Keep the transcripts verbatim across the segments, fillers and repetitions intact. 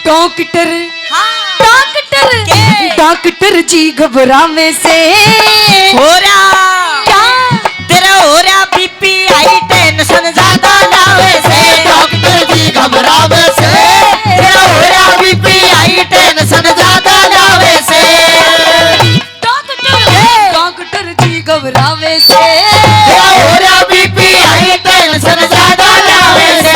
डॉक्टर, हाँ। डॉक्टर, के? डॉक्टर जी घबरावे से। हो रहा। क्या? तेरा हो रहा बीपी हाई, टेंशन ज्यादा लावे से। डॉक्टर जी घबरावे से। तेरा हो रहा बीपी हाई, टेंशन ज्यादा लावे से। डॉक्टर, डॉक्टर जी घबरावे से। तेरा हो रहा बीपी हाई, टेंशन ज्यादा लावे से।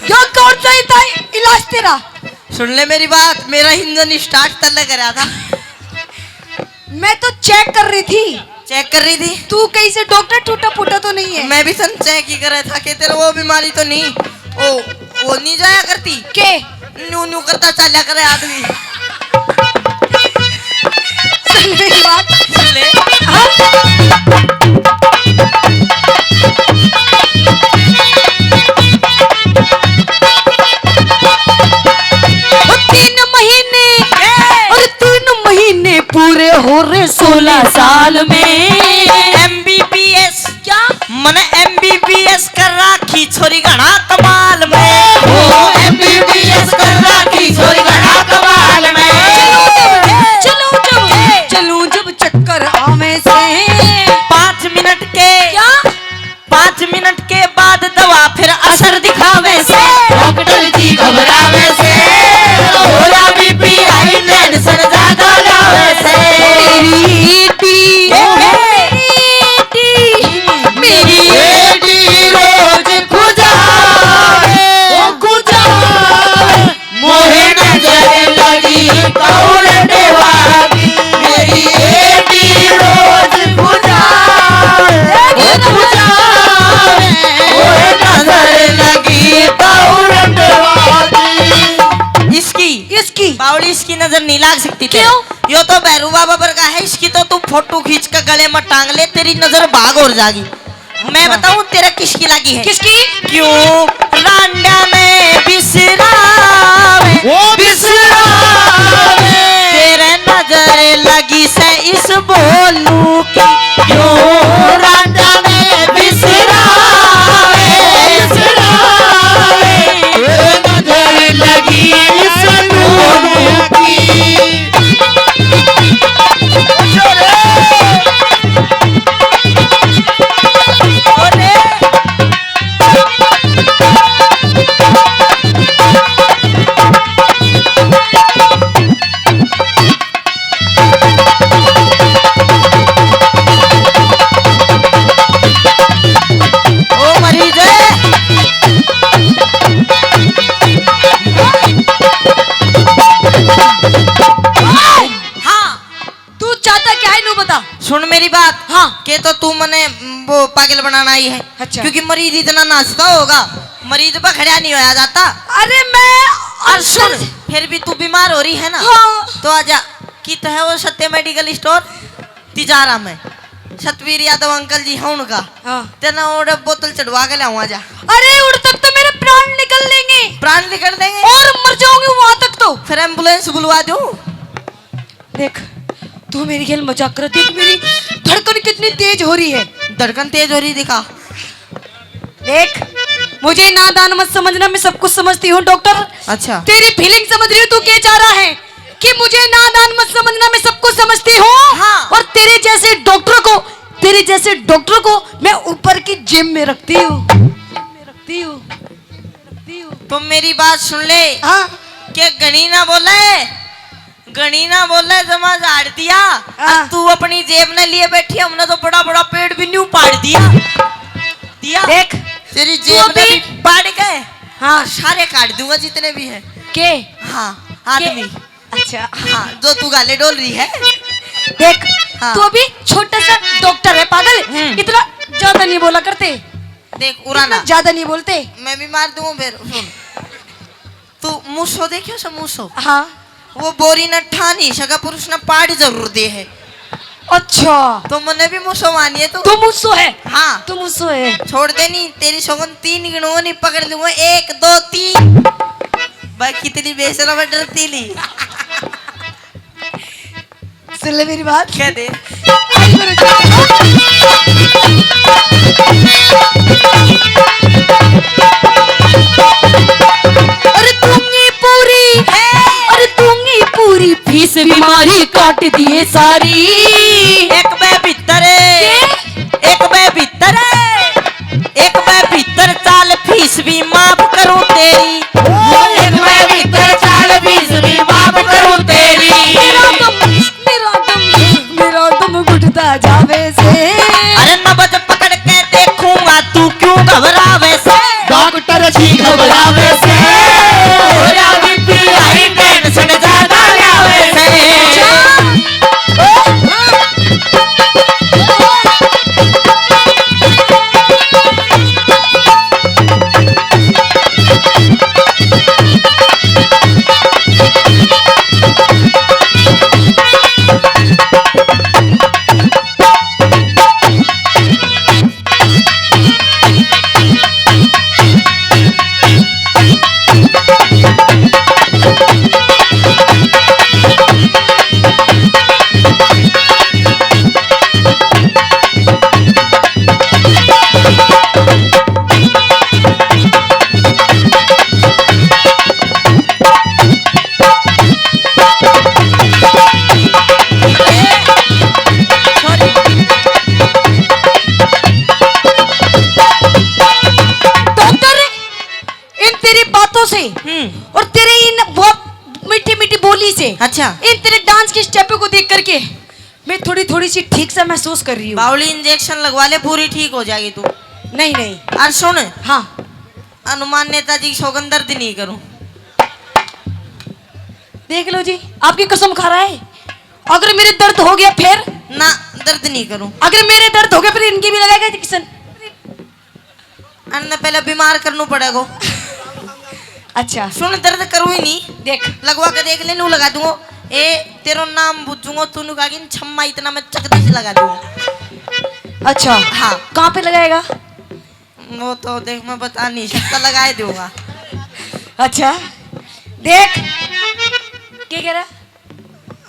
यो कौन सा ही था इलाज तेरा? सुन ले मेरी बात, मेरा इंजन स्टार्ट तले करा था। मैं तो चेक कर रही थी। चेक कर रही थी? तू कहीं से डॉक्टर टूटा फूटा तो नहीं है? मैं भी सन चेक ही कर रहा था कि तेरे वो बीमारी तो नहीं, ओ, वो नहीं जाया करती के? न्यू न्यू करता चाल्या करे आदमी। सुन मेरी बात। सुन ले। हाँ? वो तीन महीने, ए! और तीन महीने पूरे हो रहे सोलह साल में। एमबीबीएस। क्या? मने एमबीबीएस कर राखी छोरी घणा कमाल में। ओ एमबीबीएस कर राखी छोरी घणा कमाल में। चलूं जब, चलूं जब, चलूं जब चक्कर आवे से। पाँच मिनट के। क्या? पाँच मिनट के बाद दवा फिर असर दिखावे से। डॉक्टर जी घबरावे से। थोड़ा बीपी हाई, टेंशन ज्यादा लावे से। मेरी एडी, ए, ए। मेरी एडी, मेरी एडी रोज खुजावे, ओ खुजावे। मोहे नजर लगी कौरंट वाली, मेरी एडी रोज खुजावे, खुजावे। मोहे नजर लगी कौरंट वाली। इसकी, इसकी? बावड़ी, इसकी नजर नहीं लाग सकती तेरे। क्यों? यो तो भैरू बाबा वर्गा है, इसकी तो तू फोटो खींच के गले में टांग ले, तेरी नजर भाग और जागी। मैं बताऊं तेरा किसकी लागी है? किसकी? क्यों रांडा में बिसरावे, वो बिसरावे। तेरे नजर लगी से इस बोलू की। क्यों रांडा में बिसरावे, बिसरावे। तेरे नजर लगी इस बोलू की। ओ मरीज। हाँ। तू चाहता क्या है, नू बता। सुन मेरी बात। हाँ। के तो तू मने वो पागल बनाना आई है। अच्छा। क्योंकि मरीज इतना नाचता होगा, मरीज पर खड़ा नहीं होया जाता। अरे मैं और सुन, असल फिर भी तू बीमार हो रही है ना, हाँ। तो आजा। कित है वो सत्य मेडिकल स्टोर? तिजारा में सतवीर यादव अंकल जी है उनका। हाँ। तेना और बोतल चढ़वा के लाऊं, आजा। अरे उड़ तक तो मेरे प्राण निकल लेंगे। प्राण निकल देंगे? और मर जाऊंगी वहां तक तो। फिर एम्बुलेंस बुलवा दूं? देख, तू मेरी खेल मजाक कर। देख, मेरी धड़कन कितनी तेज हो रही है। धड़कन तेज हो रही, दिखा। देख, मुझे नादान मत समझना, मैं सब कुछ समझती हूँ डॉक्टर। अच्छा। तेरी फीलिंग समझ रही हूँ, तू क्या चाह रहा है कि मुझे नादान मत समझना, मैं सब कुछ समझती हूँ। हाँ। और तेरे जैसे डॉक्टर को, तेरे जैसे डॉक्टर को मैं ऊपर की जेब में रखती हूँ, रखती हूँ, रखती हूँ। तो मेरी बात सुन ले। हाँ। के घणी ना बोले, घणी ना बोले, जमा झाड़ दिया। हाँ। और तू अपनी जेब ने लिए बैठी, हमने तो बड़ा बड़ा पेड़ भी न्यू पाड़ दिया। दिया। देख, तेरी तू जेब ने अभी भी पाड़ के हाँ। सारे काट दूंगा जितने भी हैं। के? हाँ, के? आदमी। अच्छा। हाँ, जो तू गाले डोल रही है। देख, हाँ। तू अभी छोटा सा डॉक्टर है, पागल। हम्म। इतना ज्यादा नहीं बोला करते। देख, उरा ना। ज्यादा नहीं बोलते। मैं भी मार दूंगा फिर। सुन, तू मूसो देख्यो से, मूसो? हाँ। वो बोरी ने ठा नहीं सका, पर उसने पाड़ जरूर दे है। अच्छा। तो मने भी मूसो मानिए तू। तू मूसो है? हाँ। तू मूसो है। छोड़ दे नहीं, तेरी सौगन तीन गिणूंगा नहीं, पकड़ लूंगा, एक, दो, तीन। भाई कितनी बेशरम है, डरती नहीं। सुन ले मेरी बात। कह दे। अरे तूंगी पूरी, अरे तूंगी पूरी फीस बीमारी काट दिए सारी। एक बे भीतर, के? एक बे भीतर, एक बे भीतर चाल फीस भी माफ करूं तेरी। ओ, एक बे भीतर चाल फीस भी माफ करूं तेरी। मेरा दम, मेरा दम, मेरा दम घुटता जावे से। अरे नब्ज पकड़ के देखूंगा तू क्यों घबरावे से। डॉक्टर जी घबरावे से। हो रहा बीपी हाई टेंशन ज्यादा आवे से। डॉक्टर, इन तेरी बातों से हम्म। और तेरे इन बहुत मीठी मीठी बोली से, अच्छा। इन तेरे डांस के स्टेपों को देख करके मैं थोड़ी थोड़ी सी ठीक से महसूस कर रही हूँ। बावली, इंजेक्शन लगवा ले, पूरी ठीक हो जाएगी तू। नहीं, नहीं। और सुन। हाँ। हनुमान नेताजी की सौगंध, दर्द नहीं करूँ। देख लो जी, आपकी कसम खा रहा है। अगर मेरे दर्द हो गया फिर? ना, दर्द नहीं करूँ। अगर मेरे दर्द हो गया फिर इनकी भी लगाएगा इंजेक्शन? अन्ने पहले बीमार करनू पड़ेगो। अच्छा। सुन, दर्द करूँ ही नहीं। देख। लगवा के देख ले, नू लगा दूंगो। ए, तेरो नाम बुझूंगो, तू नू कहेगी, "छम्मा इतना मैं चकदी से लगा दूंगा।" अच्छा। हाँ। कहाँ पे लगाएगा? वो तो देख, मैं बता नहीं सकता, लगा ही दूंगा। अच्छा। देख। क्या कह रहा?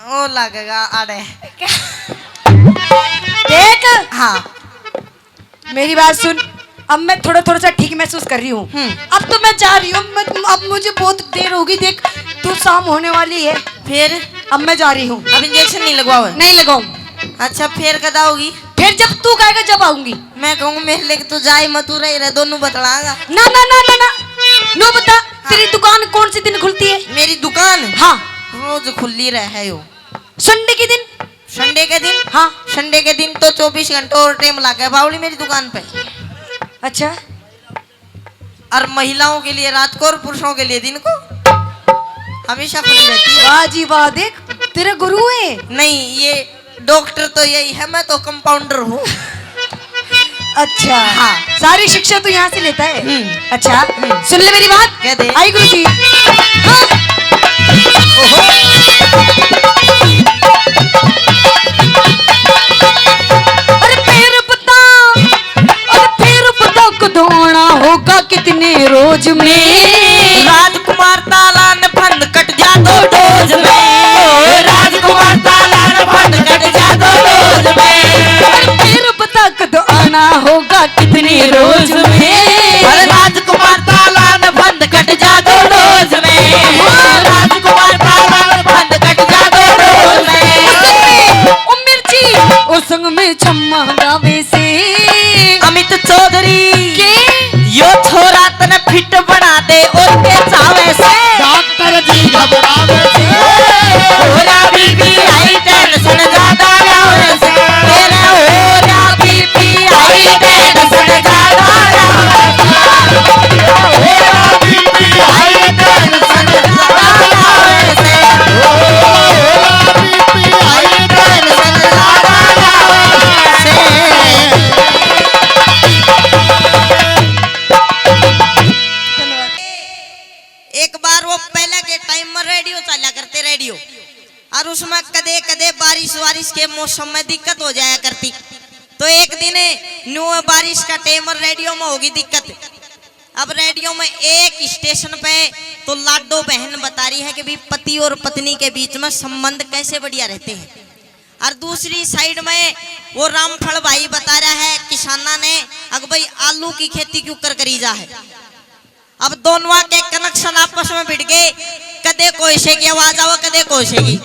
वो लगेगा आड़े। देख। हाँ। मेरी बात सुन, अब मैं थोड़ा थोड़ा सा ठीक महसूस कर रही हूँ। हम्म। अब तो मैं जा रही हूँ, मैं, अब मुझे बहुत देर होगी। देख, तू शाम होने वाली है। फिर? अब मैं जा रही हूँ। अब इंजेक्शन नहीं लगवाओ? नहीं लगाऊं। अच्छा, फिर कदा होगी? फिर जब तू कहेगा जब आऊंगी। मैं कहूँ मेरे लेके तू जाए मत, तू रह, रह, दोनों बतलाएगा। ना, ना, ना, ना, ना। नो बता, हाँ। तेरी दुकान कौन से दिन खुलती है? मेरी दुकान? हाँ। रोज खुली रहे है यो। संडे के दिन? संडे के दिन? हाँ। संडे के दिन तो चौबीस घंटे और टाइम लागे बावली मेरी दुकान पे। अच्छा। और महिलाओं के लिए रात को और पुरुषों के लिए दिन को हमेशा खुली रहती है। वाह जी वाह, देख तेरे गुरु है। नहीं, ये डॉक्टर तो यही है, मैं तो कंपाउंडर हूँ। अच्छा। हाँ। सारी शिक्षा तू यहाँ से लेता है? हम्म। अच्छा। हम्म। सुन ले मेरी बात। कह दे। आई गुरु जी। हाँ। ओहो। अरे फिर बता, अरे फिर बता कदों आना होगा कितने रोज में। राजकुमार तालान फंद कट जा दो डोज में। राजकुमार तालान फंद कट जा दो डोज में। अरे फिर बता कदों आना होगा कितने रोज में। अरे राजकुमार तालान फंद कट जा दो डोज में। राजकुमार तालान फंद कट जा दो डोज में। ओ मिर्ची, ओ संग में छम्मा गावे से। अमित चौधरी। के? यो छोरा तने फिट बना दे और के चावे से। डॉक्टर जी घबरावे से। थोड़ा बीपी हाई टेंशन ज्यादा आवे से। तेरे हो रहा बीपी हाई टेंशन ज्यादा आवे से। हो रहा बीपी हाई टेंशन ज्यादा आवे से। हो रहा बीपी हाई टेंशन ज्यादा आवे से। चाल्या करते रेडियो, और उसमें कदे कदे बारिश वारिश के मौसम में दिक्कत हो जाया करती। तो एक दिन न्यू बारिश का टाइम और रेडियो में होगी दिक्कत। अब रेडियो में एक स्टेशन पे तो लाडो बहन बता रही है कि भी पति और पत्नी के बीच में संबंध कैसे बढ़िया रहते हैं, और दूसरी साइड में वो रामफल भाई बता रहा है किसाना ने, अग भाई आलू की खेती क्यों कर करी जा है। अब दोनों के कनेक्शन आपस में भिड़ गए, कदे कोई से की आवाज आवे, कदे कोई से की।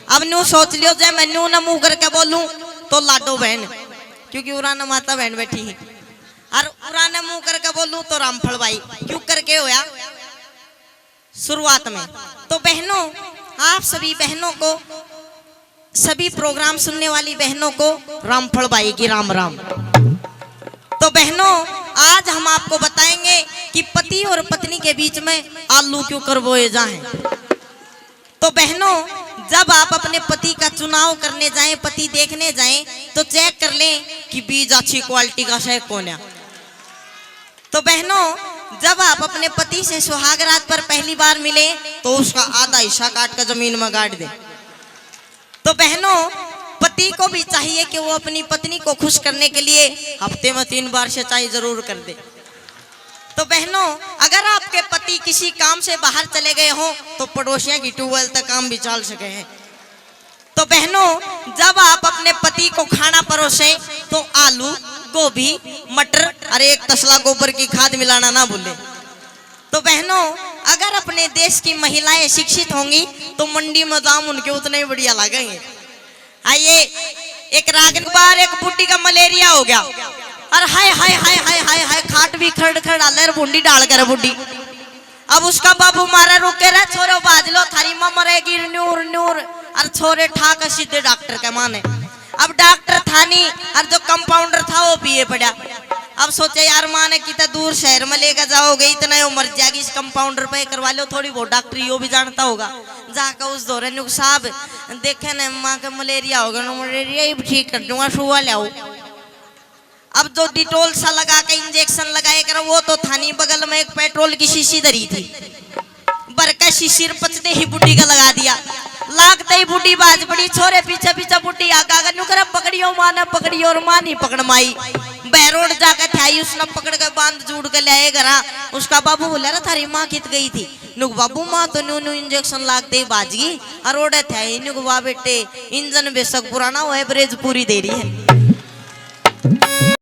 अब न्यू सोच लियो, जे मैं न्यू न मुंह करके बोलूं तो लाडो बहन, क्योंकि उरा न माता बहन बैठी है, और उरा न मुंह करके बोलूं तो रामफल भाई। क्यों करके होया शुरुआत में। तो बहनों, आप सभी बहनों को, सभी प्रोग्राम सुनने वाली बहनों को रामफल भाई की राम राम। तो बहनों, आज हम आपको बताएंगे कि पति और पत्नी के बीच में आलू क्यों कर बोए जाएं। तो बहनों, जब आप अपने पति का चुनाव करने जाएं, पति देखने जाएं, तो चेक कर लें कि बीज अच्छी क्वालिटी का है कौन है। तो बहनों, जब आप अपने पति से सुहाग रात पर पहली बार मिले, तो उसका आधा हिस्सा काट कर जमीन में गाड़ दे। तो बहनों, पति को भी चाहिए कि वो अपनी पत्नी को खुश करने के लिए हफ्ते में तीन बार सिंचाई जरूर कर दे। तो बहनों, अगर आपके पति किसी काम से बाहर चले गए हों, तो पड़ोसियों की ट्यूबवेल तक काम भी चाल सके हैं। तो बहनों, जब आप अपने पति को खाना परोसें, तो आलू, गोभी, मटर और एक तसला गोबर की खाद मिलाना ना भूलें। तो बहनों, अगर अपने देश की महिलाएं शिक्षित होंगी, तो मंडी में जाम उनके उतने ही बढ़िया लगेंगे। आइए, एक राग, एक बार एक बुड्ढी का मलेरिया हो गया, और हाय हाय हाय हाय हाय हाय, खाट भी खड़ खड़ आले, और बूंदी डाल कर बूढ़ी। अब उसका बाबू मारा, रुके रे छोरो, बाज लो, थारी माँ मरेगी, न्यूर न्यूर। और छोरे ठाक सीधे डॉक्टर के माने। अब डॉक्टर था नहीं, और जो कंपाउंडर था वो पिए पड़ा। अब सोचे, यार, माँ ने कितना दूर शहर में लेकर जाओगे, इतना यो मर जाएगी, इस कंपाउंडर पे करवा लो थोड़ी बहुत डॉक्टरी, यो भी जानता होगा। जाकर उस धोरे न्यू, साहब, देखे न माँ के मलेरिया हो गया, मलेरिया ही ठीक कर दूंगा, सुआ ले आओ। अब जो डिटोल सा लगा के इंजेक्शन लगाए कर, वो तो था नहीं, बगल में एक पेट्रोल की शीशी धरी थी, भर के शीशी पचते ही बुड्ढी का लगा दिया। लागते ही बुड्ढी बाज पड़ी, छोरे पीछे पीछे बुड्ढी आगा आगा न्यू करे, पकड़ियो माँ ने, पकड़ियो, और माँ नहीं पकड़ माई। बहरोड जाके थे आई, उसने पकड़ के बांध जूड़ के ले आए घरा। उसका बाबू बोला, रे, थारी माँ कित गई थी? नुक बाबू, माँ तो न्यू न्यू इंजेक्शन लागते ही बाज गई, और ओड़े थे आई। नुक, वाह बेटे, इंजन बेशक पुराना हो, एवरेज पूरी दे रही है।